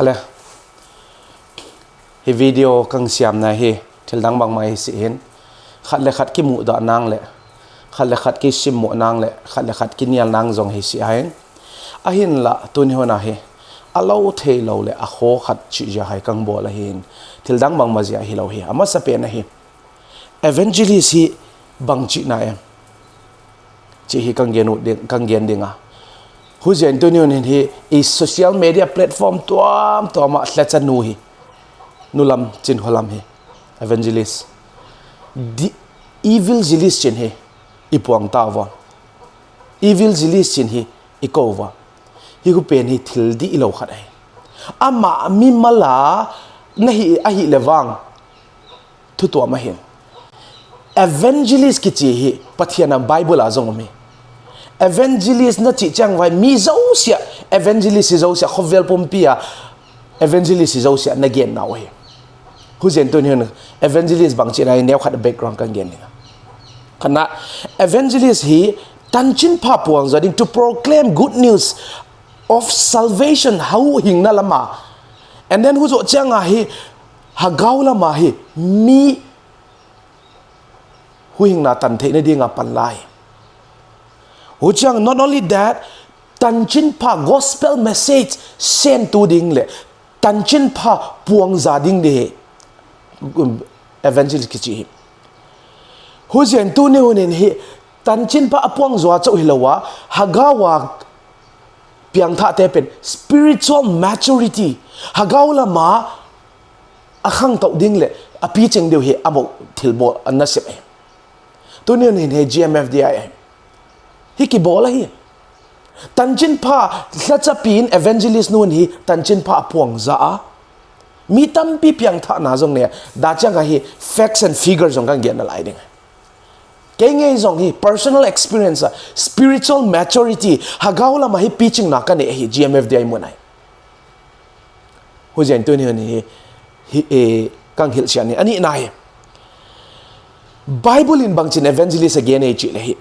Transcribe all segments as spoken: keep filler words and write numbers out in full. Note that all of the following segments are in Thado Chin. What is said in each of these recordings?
Ale, hi video kang siam na hi thil dang bang mai si hin, khat le khat kimu da nang le, khat le khat kisim mo nang le, khat le khat kinial nang jong hi si ahin. Ahin la tuni hona hi alo thei lo le a kho khat chi ja hai kang bol ahin, thil dang bang ma jia hi lo hi. Amasa pen ahi, evangelist hi bang chi na em? Chi hi kang gen u ding, kang gen ding a. Hu jen tuni hun hin hi i social media platform tuam tuam a hla cha nu hi, nu lam chin ho lam hi evangelist. Di, evangelist chin hi i puang ta vo. Evangelist chin hi i ko vo. Hi hu pen hi thil di i lo khat ai. Ama mi mala na hi ahi le vang. Thu tuam ahin. Evangelist kichi hi Pathian a Bible a jong um hi. Evangelist na chi chang vai mi josia, evangelist hi josia khovel pumpi a evangelist hi josia na gen nau hi. Hu jen tuni hun evangelist bang chi na hi neo khat background kang gen ni. Kana evangelist hi tanchin pha puang ja ding, to proclaim good news of salvation, hau hing na lama. And then hu jo chang a hi hagau lama hi mi huhhingna tan theina dinga pan lai. Hu chang, not only that, tanchin pha gospel message send tu ding le tanchin pha puang ja ding di hi, um, evangelist kichi hi. Hu jen tuni hun hin hi tanchin pha a puang ja chau hi lo a, hagau a piang tha te pen spiritual maturity, hagau lama a khang tau ding le a pi cheng deu hi a mo thil bol a na sep e. Tuni hun hin hi G M F D I e. Hi ki bol ahi. Tanchin pha hla cha pi in evangelist nun hi tanchin pha a puang ja a. Mi tampi piang tha na jong ne da chang a hi facts and figure jong kang gen na lai ding. Kei ngei jong hi personal experience a spiritual maturity hagau lama hi pi ching na ka ne hi G M F D I mun ai. Hu jen tuni hun hi, hi, eh, kang hil sian ni. Ani na hi. Bible in bang chin evangelist a gen e chi le hi.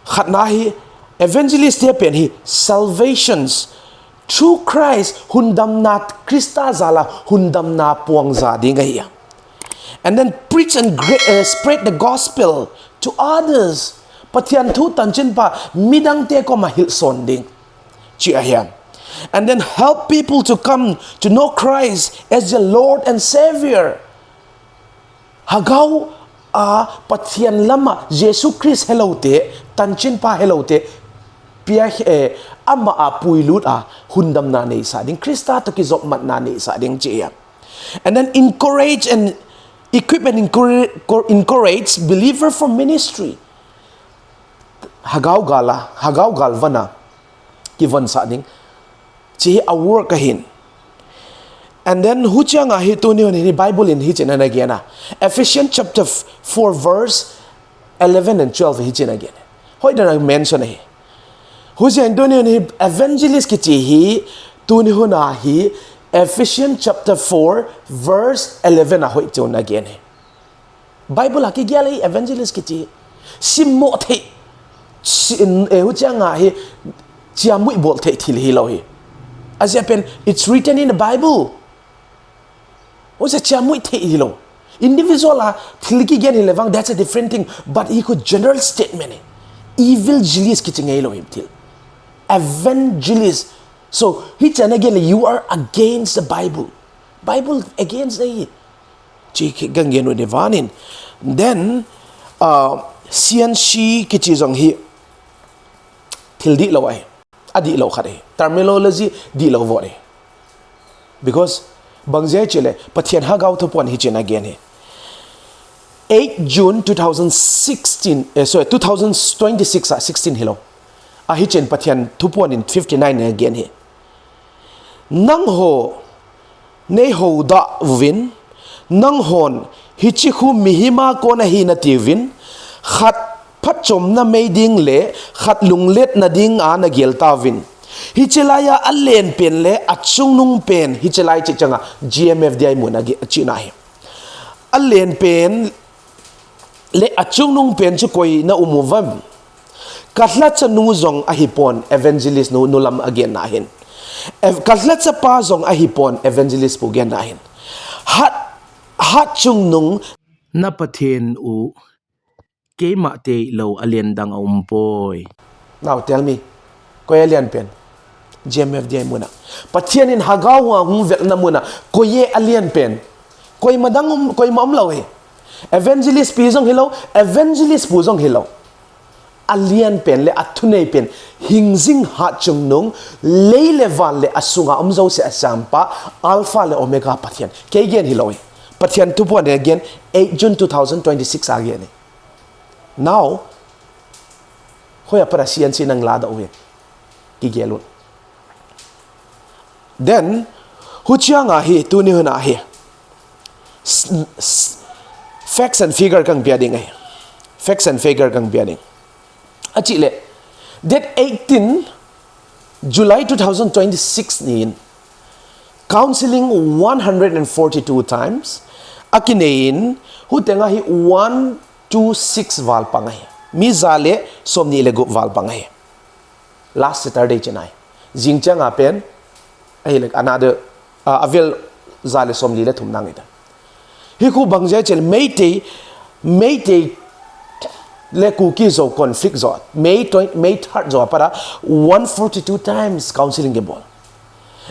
Khat na hi evangelist te pen hi salvations through Christ hundamna Krista jala hundamna puang ja ding ahi. And then preach and gra- uh, spread the gospel to others. Pathian thu tanchin pha midang te koma hil son ding. Chi ahi. And then help people to come to know Christ as the Lord and Savior. Hagau a Pathian lama Jesu Christ he lo te, tanchin pha he lo te, pia he, eh, ama a puilut a hundamna nei sa ding, Krista to kijop matna nei sa ding chi ahi. And then encourage and equip and encourage, encourage believer for ministry. Hagau gal a, hagau gal vana kivon sa ding. Chi hi a work ahin. And then hu chang a hi tuni hun hi Bible in hi chin ana gen a. Ephesians chapter four verse eleven and twelve hi chin a gen. Hoi dan a mention ahi. Hu jen tuni hun hi evangelist kichi hi tuni hun a hi Ephesians chapter four verse eleven a hoi chun a gen hi. Bible a kigel hi evangelist kichi. Sim mo thei. Si, eh, hu chang a hi chia mui bol thei thil hi lo hi. As a pen, it's written in the Bible. Hu se chia mui thei hi lo. Individual a thil kigel hi le vang, that's a different thing. But hi khu general statement hi. Evangelist kichi ngei lo hi thil. Evangelist. So, hi chang a gen le, you are against the Bible. Bible against the Chi ki gang gen u ni vanin. Then, uh, C N C kichi jong hi thil di lo ai. A di lo khat ai. Terminology di lo vo ai. Because bang jeh chile, Pathian hagau thupuan hi chin a gen hi. Eight June two thousand sixteen, eh, sorry, two thousand twenty-six a sixteen hi lo. A hi chin Pathian thupuan in fifty-nine a gen hi. Nangho, nei ho da uvin, nanghon, hichi khu mihi ma kona hi na ti uvin, khat phatchomna mei ding le, khat lunglet na ding a na gel ta uvin. Hichi lai a a len pen le, a chungnung pen, hichi lai chi chang a, G M F D I mun a chi na hi. A len pen, le a chungnung pen chu koi na um u vam. Ka lhacha nu jong ahi pon evangelist nu, nu lam a gen na hin. Ev-, kalhachapa jong ahipon, evangelist pu genna hin. Hat, hat chungnung. Na Pathen u, keima tilou alen dang aumpoi. Now tell me, koi alen pen? G M F D I muna. Pathen in Hagao ahung velna muna, koi alen pen? Koima dang um, koima umlou hi. Evangelist pi jong hilou, evangelist pu jong hilou. Alen pen le athunei pen, hingjing hat chungnung, lei le van le asunga um jouse asempa, Alpha le Omega Pathen. Kei gen hilou hi. Pathen thuphon a gen, eight June two thousand twenty-six a gen hi. Now, hoiya para C N C nang lada uve. Kigel un. Then, huchia nga hi, tuni huna hi. S-, s-, facts and figure kang pia ding ai. Facts and figure kang pia ding. Achi le, date eighteen July two thousand twenty-six nin, counseling one hundred and forty-two times, akinei in, hutenga hi one two six val pang ai. Mi ja le somni le gup val pang ai. Last Saturday chin ai. Jingchang a pen, ai le another, uh, avel ja le somli le thum nang ita. Hi khu bang jeh chun Meitei, Meitei le Kuki Zo conflict jo, May twenty, May third jo para one forty-two times counseling kibol.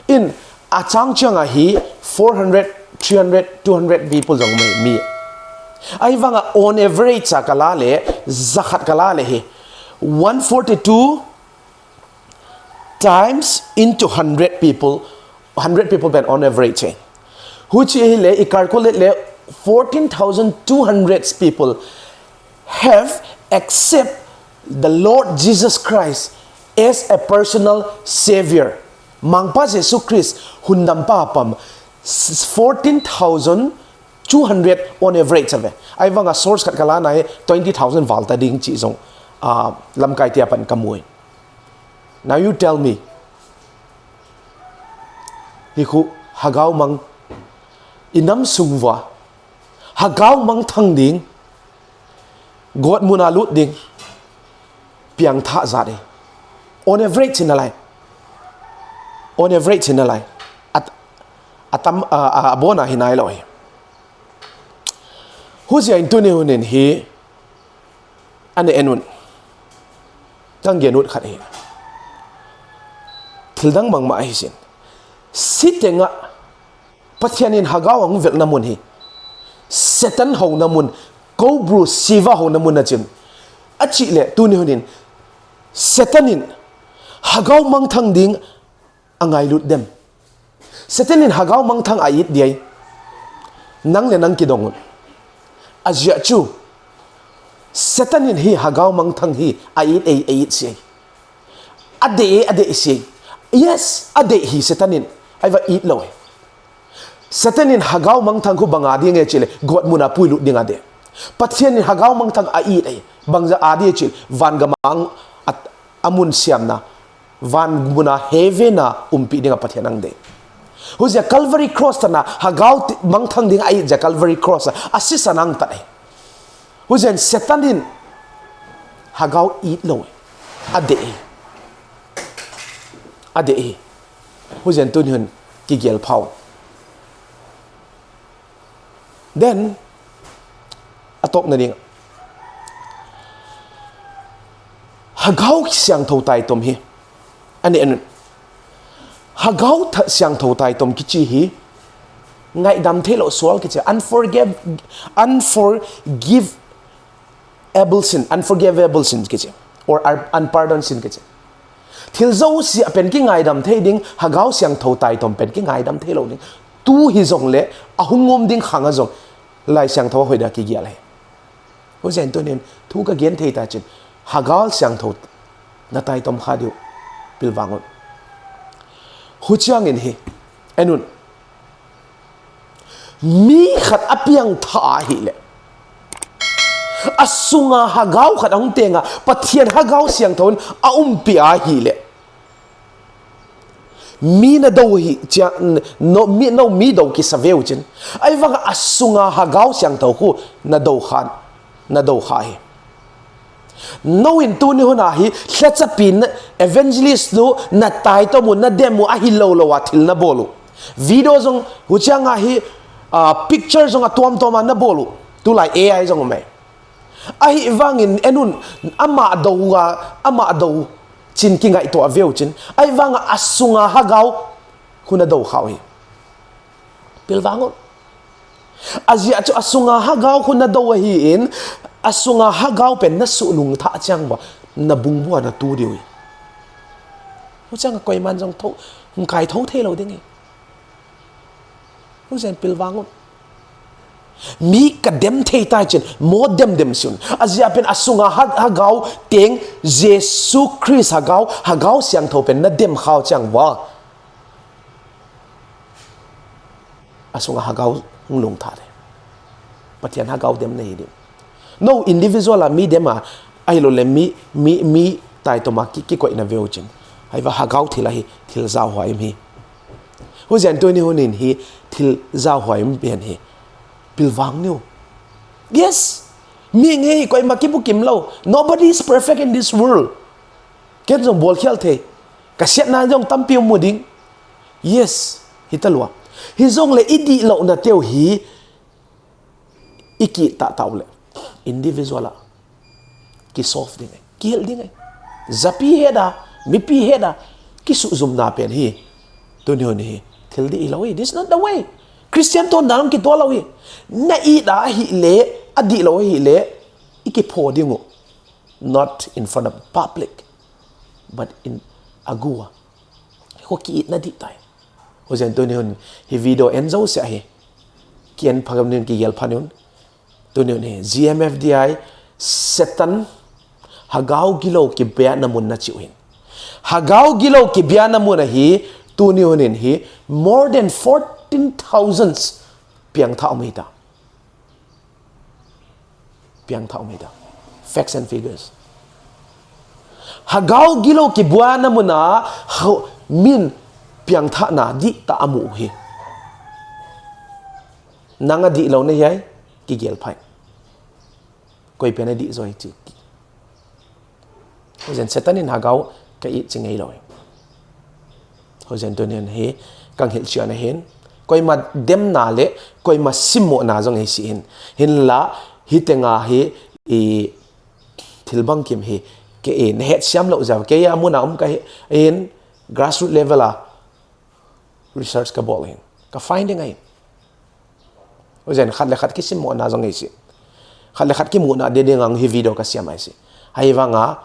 In achang chang a hi four hundred, three hundred, two hundred people jong mai mi. Ahivanga on average a kala le, jakhat kala le hi one forty-two times into hundred people, hundred people pen on average eh. Huchi hi le, i calculate le, fourteen thousand two hundred people have accept the Lord Jesus Christ as a personal savior. Mangpa Jesu Christ hundampa pam, s-, fourteen thousand two hundred on average ave. Ahivanga source khat kala na hi twenty thousand val ta ding chi jong, ah, lamkai tia pan kamu e. Now you tell me. Hi khu Hagao mang, i nam sung uva Hagao mang thang ding, God muna lut ding, piang tha jat e. On average chin alai. On average chin alai. At, atam, a, a, abona hi nailou hi. Hujia in tuni hunin hi, Ane en un. Kang gen ut khat hi. Thil dang mangma ahi sin. Sitenga Pathen in Hagao ahung velna mun hi. Satan houna mun, Cobra Siva houna mun a chim. Achi le tuni hunin Satan in Hagao mangthang ding angailut dem. Satan in Hagao mangthang a it diai. Nang le nang kidong un. Ajia chu. Satan in hi Hagao mangthang hi a it ei, a it si ei. A dei ei, a dei si ei. Yes, a dei hi Satan in. Aiva it lo ei. Satan in Hagao mangthang khu banga ding e chile, God muna puilut ding a dei. Pathen in Hagao mangthang a it ei. Bangja a dei chile, van gamang at, amun siamna. Van muna heaven a umpi dinga Pathen ang dei. Hujia Calvary Cross tana Hagao ti-, mangthang ding a it ja Calvary Cross a, asisa nang tan ei. Hujia Satan in Hagao it lo ei. A dei ei. A dei ei. Hujia tuni hun kigel phau. Then, atokna ding. Hagao siangthou taitom hi. Ani, ani. Hagao tha-, siangthou taitom kichi hi. Ngaidam thei lo sual kichi. Unforgive-, unforgive-, able sin, unforgivable sin kichi, or un-, unpardoned sin kichi. Thil jouse a pen kingaidam thei ding, Hagao siangthou taitom pen kingaidam thei lo ding. Tu hi jong le, ahung um ding khang a jong, Lai Siangthou a hoida kigel ei. Hujia tunin, thu kagen thei ta chin, Hagao siangthou na taitom kha diu, pilvang un. Huchiang in hi, en un. Mi khat apiang tha ahile. Asunga Hagao khat ahung tenga, Pathen Hagao siangthou in aumpi ahile. Mi na do hi, chia, no, mi, no, mi do kisa veu chin. Ahivanga asunga Hagao siangthou khu na do khan, na do kha hi. Noin tuni hun a hi, lhachapi na evangelist nu, na tai to mu, na dem mu, ahi lou lou a thil na bol u. Video jong, huchiang a hi, uh, picture jong atuam tuam a na bol u. Tulai A I jong um e. Ahivangin, en un, ama do a, ama do chin kingaito a veu chin. Ahivang a asunga hagao, khu na do khau hi. Pilvang un. Ajeh chu asunga hagao khu na do ahin, asunga hagao pen na suh lungtha chiang uva, na bung bua na tu diu hi. Huchiang a koiman jong tho, hung kai tho thei lou ding hi. Huchiang pilvang un. Mi ka dem thei tai chin, mo dem dem sun. Ajeh pen asunga ha, hagao teng Jesu Christ hagao, hagao siangtho pen na dem khau chiang uva. Asunga hagao hung lungtha le. Pathian hagao dem na hi ding. No individual a mi dem a, ahilou le mi, mi, mi tai to ma ki, kikoi na veu chin. Ahiva hagao thil a hi, thil jao hoi mi. Huchiang tuni hun in hi, thil jao hoi mi pen hi. Pilvang niu. Yes. Mi nge hi koima kibukim lou. Nobody is perfect in this world. Ken jong bol khial thei. Ka siatna jong tampi um mu ding. Yes. Hita lou a. Hijongle i dihlou na teu hi. I kit tah tah u le. Individual a. Ki solve ding e. Ki hel ding e. Japi het a. Mipi het a. Ki suhjum na pen hi. Tuni hun hi. Thil dih lou hi. This is not the way. Christian to na long ki to lou hi. Na i da hi le. Adihlou hi le. I kipho ding u. Not in front of public, but in agu a. Khu ki it na dih tai. Huchiang tuni hun hi video en jouse hi. Ki en pha gam nin ki gel pha nin. Tuni hun hi G M F D I Satan hagao gilou kibia na mun na chiu hin. Hagao gilou kibia na mun a hi tuni hun in hi more than fourteen thousands piang tha um hi ta. Piang tha um hi ta. Facts and figures. Hagao gilou kibua na mun a, hau, min piang tha na dih ta amu hi. Nang adihlou na hi ai, ki gel phai. Koi pen adih joi chi. Huchiang Satan in hagao ka it chi ngei lou. Huchiang tuni hun hi kang hil chian a hin. Koima dem na le, koima simmo na jong hi si hin. Hinla, hi tenga hi, i thil bang kim hi. Ke e, na het siam lou ja, ke ya mun a um ka hi, in grassroot level a. Research ka bol hin. Ka finding ahi. Huchiang khat le khat kisimmo na jong ahi si. Khat le khat kimu na ding ding ang hi video ka siam ahi si. Ahivang a,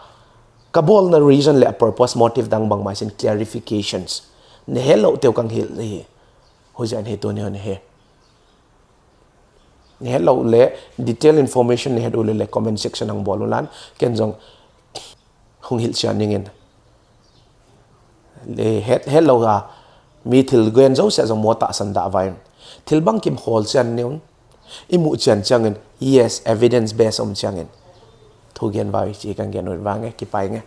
ka bol na reason le a purpose motive dang bang mai sin clarifications. Na helou teu kang hil hi. Huchiang hi tuni hun hi. Na helou le detail information na het u le le comment section ang bol u lan. Ken jong hung hil chian ning in. Le het, helou a, mi thil gen jouse jong mo tahsan da vai. Thil bang kim hol chian ning. I mu chian chiang in, yes, evidence base um chiang in. Thu gen vai chi kang gen u vang e, kipai nge.